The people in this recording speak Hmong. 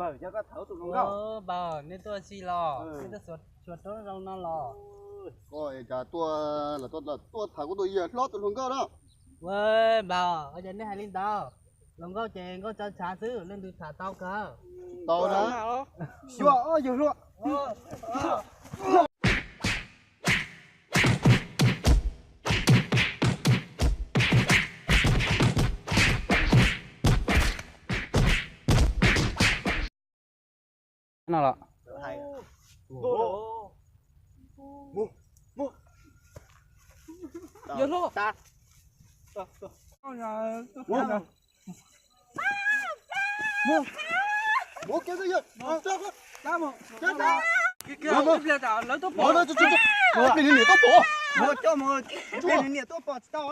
Yog koj tham tus hluas nkauj. Npawg, nej tuaj ua si los? Nej tuaj xyuas roob zoo no los? Koj cas tuaj, tuaj tham kuv tus yawg hlob tus hluas nkauj no. Npawg, ua cas nej hais li ntawd? Hluas nkauj ces nkauj tso tshav xwb, leej twg tham tau kawg. Tau na. Xyuas os yawg hluas. No los. Yawg hluas. Lawv tuaj pom. Ib pliag niam tuaj pom. Ib pliag niam tuaj pom tsis tau.